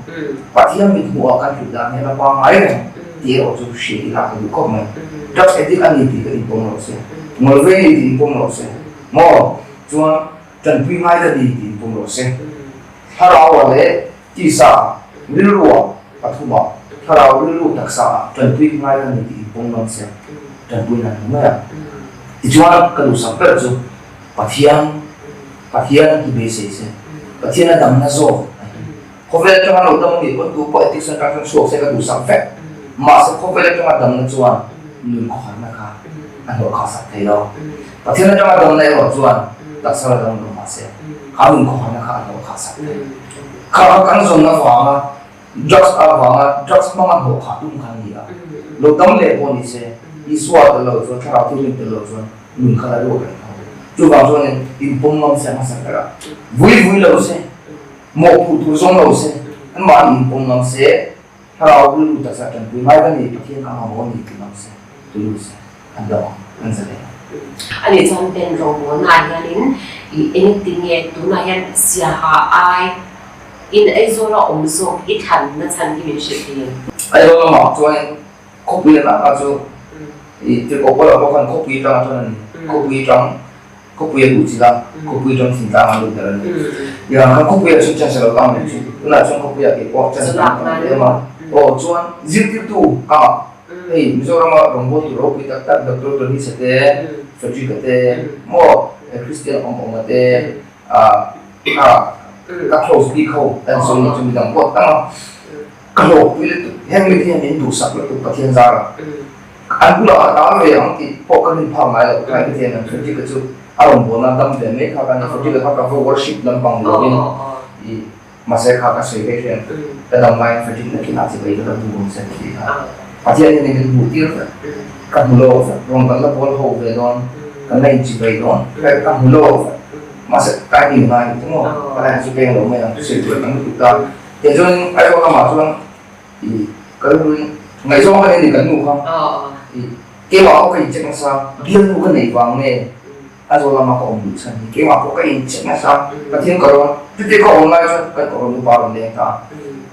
[SPEAKER 2] Pathian mit hmuhah kan hlut dan hian a pangngai reng tih erawh chu hriat ila ka duh khawp mai. Drugs addict a ni tih ka inpawm lo se, ngawlvei a ni tih inpawm lo se, maw chuan tanpui ngai ka ni tih inpawm lo se, thlarauah leh tisa rilruah pathumah thlarau rilru taksaah tanpui ngai ka ni tih inpawm ngam se, tanpui nan hmu mai a. Tichuan ka duhsak ber chu Pathian, Pathian hi beisei se, Pathian a damna zawk a hi. Khawvel atanga lo dam anih pawn tu pawh addiction atang chuan chhuak se ka duhsak vek. Mahse khawvel atanga damna chuan nun khawharna kha a hnawh khah sak thei lo. Pathian atanga damna erawh chuan taksa la dam lo mahse kha nun khawharna kha a hnawh khah sak thei. Kha kha kan zawn avanga drugs avanga drugs hmanga hnawh khah tum kha a ni a. Lo dam leh pawh ni se Isua tel lo chuan thlarau thianghlim tel lo chuan nun kha la luak reng tho. Chuvang chuanin inpawm ngam se hmasa ber a, vui vui lo se, mawhphuh tur zawng lo se, anmahni inpawm ngam se, thlarau rilru taksa tanpui ngai ka ni, Pathian ka mamawh a ni ti ngam se, tulu se, an dam ang, an za leh ang.
[SPEAKER 1] A nih chuan Ben rawngbawlnaah hianin i engtin nge tunah hian siaha ai in Aizawla awm zawk i thlanna chhan hi min hrilh thei em?
[SPEAKER 2] Aizawl lamah chuanin Khawpui a naka chu i tirhkoh pawh pawh khan khawpui tang atang a ni. Khawpui tang, khawpui a luh chilh a, khawpui tang thingtlang a lut ber a ni. Tiang khan khawpui ah chuan chance a lo tam leh chu. Tunah chuan khawpui ah kei pawh chance tam tam em a. Aw chuan zirtirtu kangah hei Mizorama rawngbawltu ropui tak tak Doctor Tony Sate, Frederick-a te maw Christian Awmawma te ah ka close bik ho an sawi ni chu midang pawh tam a. Ka hlawhpui lutuk, heng mite hian min duhsak lutuk Pathian zara. An bulah ka tal ve ang tih pawh ka rin phak ngai lo, tlai ka tiang ang Frederick-a chu a rawn buan a, dam ve mai kha ka ni, Frederick-a kha ka va worship lampang ni lovin i mahse kha ka sawi vek hian ka dam laiin Frederick nakin ah chibai ka la bu ang che ka ti kha. Pathian hian min hmuh tir vek, ka hmu lo vek, rawn kan la bawl ho ve dawn, kan la inchibai dawn, ka hmu lo vek, mahse timing ngai ni chu maw, ka la inchu peng lo mai ang, sawi tur an tam lutuk ta. Tichuan Aizawl lamah chuan i ka rilruin ngaihzawng ka nei a ni kan nu kha i keimah pawh ka incheck nasa, bialnu ka neih vang nge Aizawl lama ka awm duh chhan hi keimah pawh ka incheck nasa, Pathian ka rawn chutia ka awm lai chuan kan rawn upa rawn leng ta a,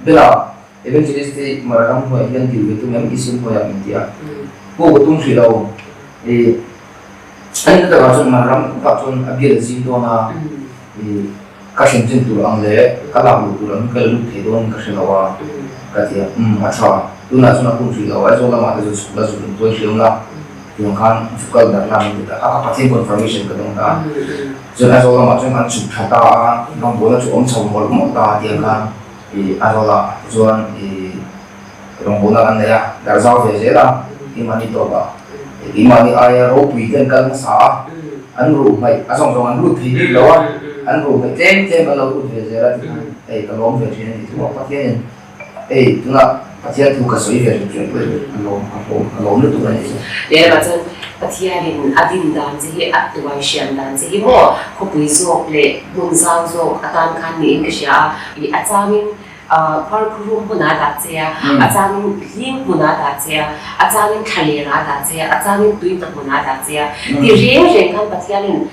[SPEAKER 2] Bela Evangelist te Mara ram hnuaiah hian dil ve tum em Isua hnuaiah min ti a, pu ka tum hrih lo i a ni takah chuan Mara ram takah chuan a bial a zim dawn a i. Ka hrim chin tur ang leh ka lak luh tur ang hi ka la lut thei dawn in ka hre lo a, ka ti a, umm a tha, tunah chuan a hun hrih lo, Aizawl lamah te chu chhuk la zuk in tuai hriam la, tiang khan zuk kal darh la min ti ta a, ka Pathian confirmation ka dawng ta a, chuan Aizawl lamah chuan kan chhuk tha ta a, rawngbawlna chu awm chho mawlh mawlh ta a, tiang khan ih Aizawl ah chuan ih rawngbawlna kan nei a, darh zau ve zel a, keimahni tawp ah, keimahni aia ropui te an kal hmasa a. An ruh hmaih a zawng zawng an lut thei bik lo a, an ruh hmaih tlem tlem an lo lut ve zel a ti khan hei ka lawm ve thin a ni chu a Pathianin hei tunah Pathian thu ka sawi ve hrim hrim pawh hi a lawm a lawm a lawm lutuk a ni chu.
[SPEAKER 1] Lehlamah chuan Pathianin a din dan che hi a tuai hriam dan che hi maw khawpui zawk leh hmun zau zawk atan khan niin ka hria a, i a changin Khuarkhurum hmunah a dah che a, a changin hling hmunah a dah che a, a changin thlalerah a dah che a, a changin tuihna hmunah a dah che a. Ti reng reng khan Pathianin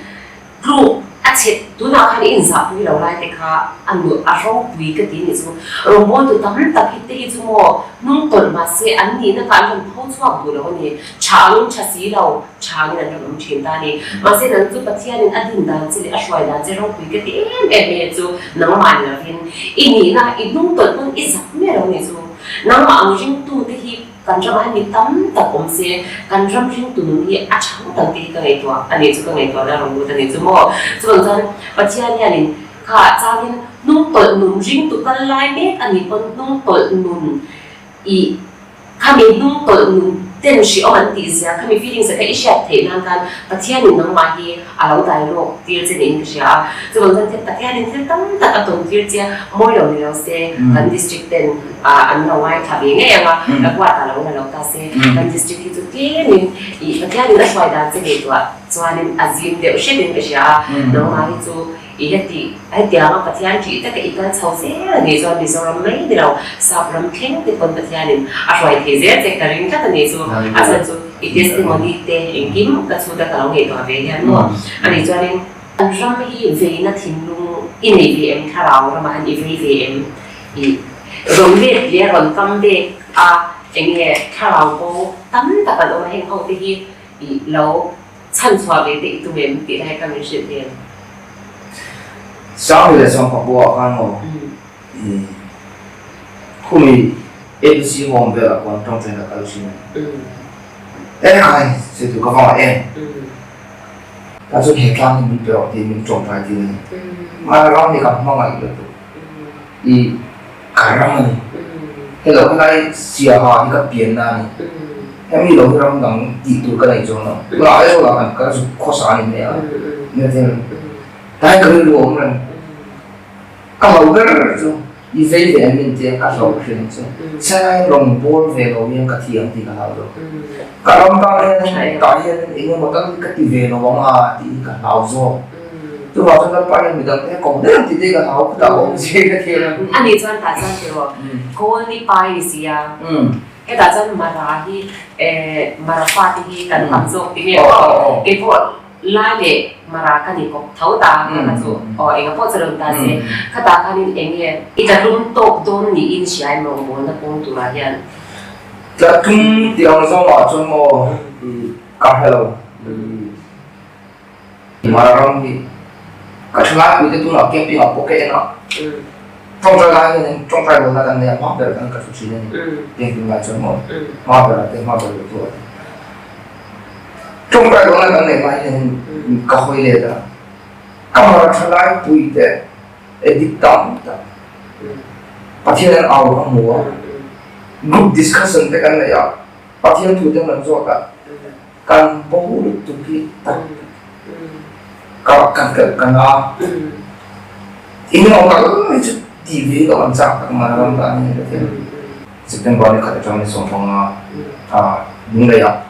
[SPEAKER 1] tluk a chhe tunah khan i inzahpui lo lai te kha a nu a ropui ka ti nih chu. Rawngbawltu tam tak hi te hi chu maw hnung tawlh mahse an nihna kha an rawn pho chhuak duh lo a ni. Tha angin tha si lo, tha angin an rawn awm thin ta a ni. Mahse nang chu Pathianin a din dan che leh a hruai dan che ropui ka ti em em mai chu nangmah ni lovin i nihna i hnung tawlh pawn i zak miah lo ni chu. Nangmah ang ringtute hi kan ramah hian mi tam tak awm se, kan ram ringtu nun hi a tha ngawt ang tih hi ka ngaihtuah a ni chu ka ngaihtuahna rawn lut a ni chu maw. Chuvang chuan Pathian hianin kha changin hnung tawlh nun ringtu kal lai mek a nih pawn hnung tawlh nun i Khami hnung tawlh nun ten hrih awm an tih zia, khami feelings a kha i hriat theih nan khan Pathianin nangmah hi a lo dai lawk tir che niin ka hria a. Chuvang chuan thil Pathianin thil tam tak a tawn tir che a, mawi lo ni lo se kan district ten an lo ngaithla ve ngei ang a, ka huat a lo la lo ta se, kan district hi chu tlemin ih Pathianin a hruai dan che ngaihtuah chuanin a zim deuh hretin ka hria a, nangmah hi chu I heti, hetianga Pathian ṭih taka i kal chho zel a nih chuan Mizoram mai ni lo, Sap ram thleng te pawn Pathianin a hruai thei zel che ka ring tlat a nih chu. A chhan chu i testimony te engkim ka chhut a ka lo ngaihtuah ve hian maw a nih chuanin. Kan ram hi veina thinlung i nei ve em thlarau ramah hian i vei ve em i rawn let leh a rawn kam bek a enge thlarau bo tam tak an awm a heng ho te hi i lo chhan chhuah ve te i tum em tih lai kha min hrilh ve em.
[SPEAKER 2] Sangli leh Sangpapua ah khan maw i khumi ABC home velah khuan tawngtaina kal thin a ni. E khai sawi tur ka vang em. Ta chuan he tlang hi min pe rawh tiin min tawngtai tir a ni. Mahni ram hi ka hmangaih lutuk. I ka ram a ni. Hello helai Siaha hi ka pianna a ni. Hemi lo hi ram dang tih tur ka nei chuang lo. Tunah Aizawl ah kan ka zuk khawsa a ni mai a. Nia thil ta hi ka rilru a awm reng. Ka hlau ber chu i vei ve em min tia ka hlauh hrim chu chennai rawn bawl ve lo hian ka thi ang tih ka hlau lo. Ka ram tan hian tah hian eng emaw tal hi ka ti ve lo ang a tih hi ka hlau zawk. Chuvang chuan Lalpa hian midang te kawm daih ang tih te hi ka hlau khutah ka awm zir ka thil a.
[SPEAKER 1] A nih chuan tah chuan tiraw kawl ni pai ni si a, hetah chuan Mara hi Mara fate hi kan tam zawk ti nge aw keipawh Lai leh Mara ka ni kawp tho ta ka kha chu aw enga pawh chu rawn ta se khatah khanin eng nge i tlatlum tawk dawn niin hria em rawngbawlna kawng turah hian.
[SPEAKER 2] Tlatlum tih ang zawngah chuan maw i ka hre lo i Mara ram hi ka thalai puite tunah camping ah pawh ka en a tawngtai lai hian tawngtai lohna kan nei a hma ber kan ka thu thin a ni camping lai chuan maw hma berah te hma ber lo tu a ni. Tawngtai lohna kan neih lai hian ka hawi let a, ka mara tha lai pui te edit tam tak Pathian an au ka hmu a, group discussion te kan nei a, Pathian thu te an zawt a, kan bo lutuk hi tak ka ka ka na engemaw kal mai chu tih ve ka van chak tak mara ram tan hian ka thiam. September ni khat atang ni 15 a Lunglei ah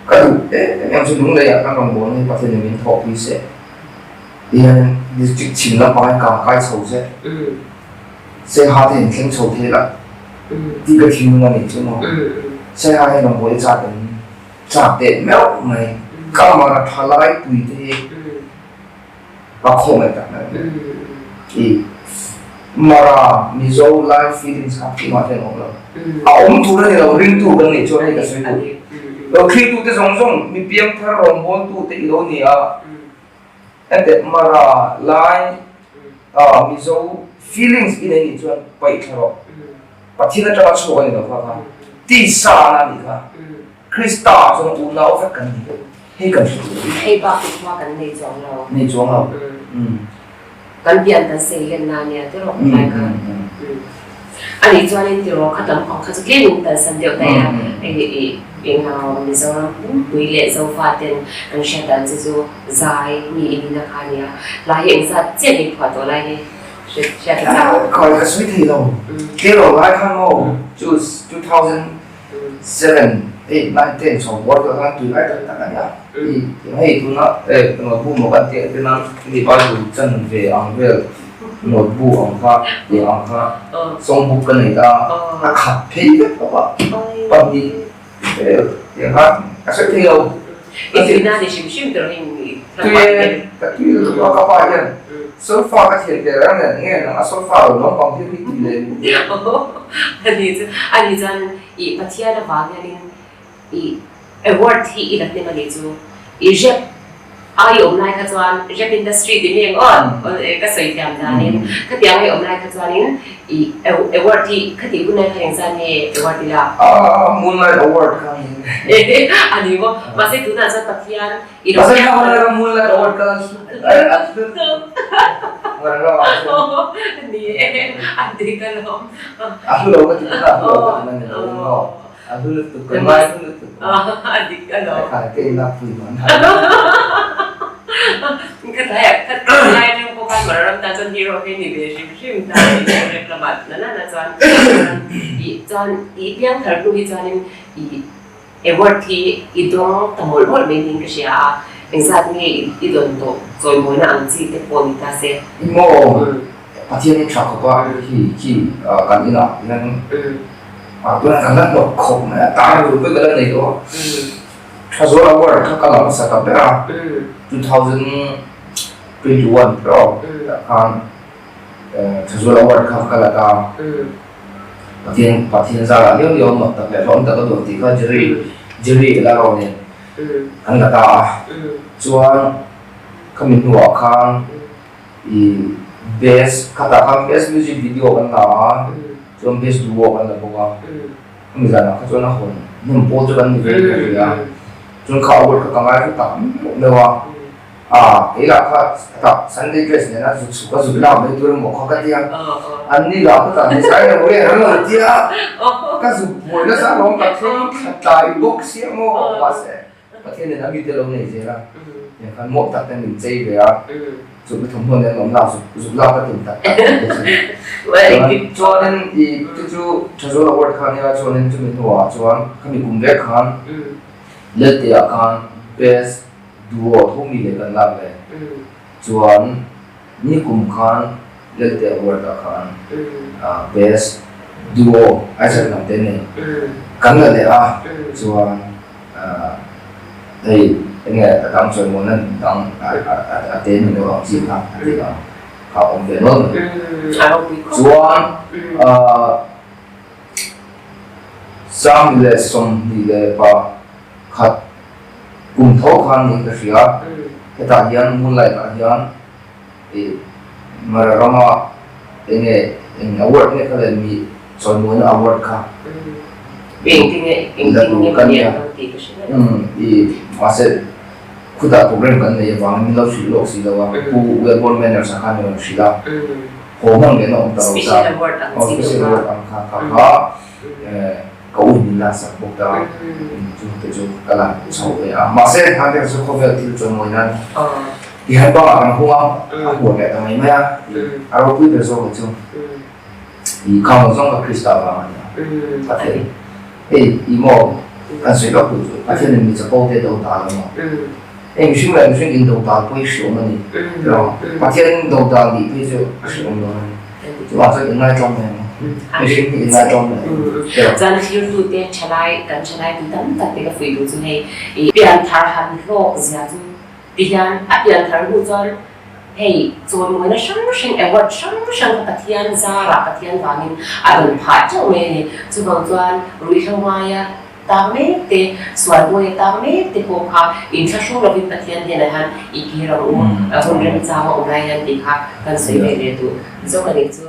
[SPEAKER 2] ka duh em em chu Lunglei ah kan rawn bawl hi Pathian in min thawh pui se tihian district chhim lampang hian kang kai chho se Saiha te in thleng chho thei la tih ka thinlung a nih chu maw Saiha hian rawn bawl i chak em chak teh meuh mai ka mara thalai pui te hi a khawngaih tak mai i Mara Mizo Lai feelings kha keimah hian awm lo. A awm tur a ni lo, ringtu kan nih chuan hei ka sawi duh. Lo thlitu te zawng zawng mi piangthar rawngbawltu te i lo ni a, enteh Mara Lai Mizo feelings i nei nih chuan paih thla rawh. Pathian atanga chhuak a ni lo kha kha tisa na a nih kha. Krista chuan unau vek kan ni. Hei kan hre duh.
[SPEAKER 1] Hei bak hi khua kan nei chuang lo.
[SPEAKER 2] Nei chuang lo.
[SPEAKER 1] Kan pian kan sei len na nia tiraw ka tlai kha. A nih chuanin tiraw kha lam pang kha chu tlem in kalsan deuh daih a. I englo Mizoram pumpui leh Zofa ten kan hriat dan che chu zai mi in in a kha nia. Lai hi engzat chiah nge phuah tawh lai hi hriat a chak.
[SPEAKER 2] Khawi ka sawi thei lo. Tiraw lai khan maw chu 2007, 8, 9, 10 chho bawr tawh khan tui lai tak tak a nia. Hei tuna notebook maw kan tih ang tena mi Bible chan ve ang vel notebook ang kha tih ang kha songbook ka nei ta a khat phei vek tawh a pahnih vel tih ang kha ka sawi thei lo.
[SPEAKER 1] I tuina ni hrim hrim tur hi
[SPEAKER 2] Tui e, ka tui lutuk a ka pa hian solfa ka thian ve reng nen nge nang a solfa lo naupang thil hi ti leh duh
[SPEAKER 1] ve. Ani chu ani chuan i Pathian avang hianin i award hi i la hnem ani chu i rep ai awm lai kha chuan rep industry ti mi eng aw ka sawi thiam danin khatiang ai awm lai kha chuanin i award hi khati hun lai kha engzat nge award i lak?
[SPEAKER 2] Moonlight award kha ni.
[SPEAKER 1] Ani maw mahse tunah chuan Pathian
[SPEAKER 2] I lo Pasal kha la Moonlight award ka
[SPEAKER 1] Ni e a dik alawm.
[SPEAKER 2] A hlu lo ka ti a hlu lo ka ti na ni lo maw. A hlu lutuk ka ngai hlu lutuk.
[SPEAKER 1] A dik alawm.
[SPEAKER 2] Ka ke ina pui man.
[SPEAKER 1] Ka tlai ka tlai atang pawh khan Mararam tan chuan hero hi ni ve hrim hrim ta ni lo rep lamah na na na chuan i chuan i piang thar hnu hi chuanin i Award hi i dawng ta mawlh mawlh mai niin ka hria a, engzat nge i dawn tawh chawimawina ang chi te pawh ni ta se.
[SPEAKER 2] Maw Pathian in tha khawp a khi khi kan inah hian tunah kan la hnawk khawp mai a tar ru pawh ka la nei tawh a Thazawl award kha ka la hmasa ta ber a 2000. 21 tawh tah khan Thazual Award kha ka la ta. Pathian Pathian zarah liau liau mak tak leh hlawm tak a duh tih kha Jerry Jerry Laro nen kan la ta a. Chuan khami hnuah khan i best khatah khan best music video kan la a, chuan best duo kan la bawk a. Khami zanah kha chuan a hawn hnem pawl chu kan ni ve ka ri a. Chuan kha award kha ka ngai hlu tak meuh meuh a. A, kei lah kha tak Sunday dress nena zuk chhuk a zuk lak mai tur emaw kha ka tia. An ni lah khutah ni zai lo nge an lo tia. Ka zuk buai nasa alawm ka thleng thla tlai bawk sia maw. Mahse, Pathian in a mite lo nei zel a. Tiang khan mawh tak ten min chei ve a. Chuk na thawmhnaw nen awm lak zuk zuk lak ka tum tak tak te chu. Chuan chuanin i chu chu Thazawl Award kha nia chuanin chumi hnuah chuan khami kum vek khan Lelte ah khan Best Duo thumi leh kan lak ve chuan nikum khan Lelte Award ah khan Best Duo Isaac lam te nei kan la leh a chuan hei enge a dang chawi maw nan dang a te ni deuh ang chi kha a ti ang kha awm ve nual mai chuan 2021 Kum tho khan niin ka hria, hetah hian Moonlight ah hian ih Mara rama enge eng award nge kha le mi chawimuaina award kha la tur ka nia ih mahse khutah program kan nei avangin min lo hrilh lawk si lo a, Pu Welborn Manners ah khan min rawn hrilh a, haw hman lehna awm ta lo ta, special award ang kha kha kha. Ka u min la sak bawk ta, chu te chu ka la chho ve a. Mahse, han te chu khawvel thil chuan mawi nan ti han bangah kan hung a, a huat leh ta mai mai a, a ropui ber zawk hi chu i khang zawng ka Krista vang a ni a. Pathian hei i maw kan sawi lawk duh chu Pathian in mi chapo te do dal a maw? Hei mihring leh mihring in do dal pawh hi hriawm a ni. Pathian do dal nih phei chu a hriawm lo a ni. Chuvang chuan inngaihtlawm mai ang. Mihring hi inngaihtlawm mai ang.
[SPEAKER 1] Chuan thirtute thalai kan thalai tu tam tak te ka fuih duh chu hei i pianthar han hlawk zia chu ti hian a pianthar hnu chuan hei chawimuaina hrang hrang award hrang hrang kha Pathian zarah Pathian vangin a rawn phah teuh mai a ni. Chuvang chuan ruihhlo ngaia Tang mek te, sual buai a tang mek te pawh kha inthlahrung lovin Pathian hnenah hian i kir ang u, hun remchang a awm lai hian tih kha kan sawi ve leh duh zawk a nih chu.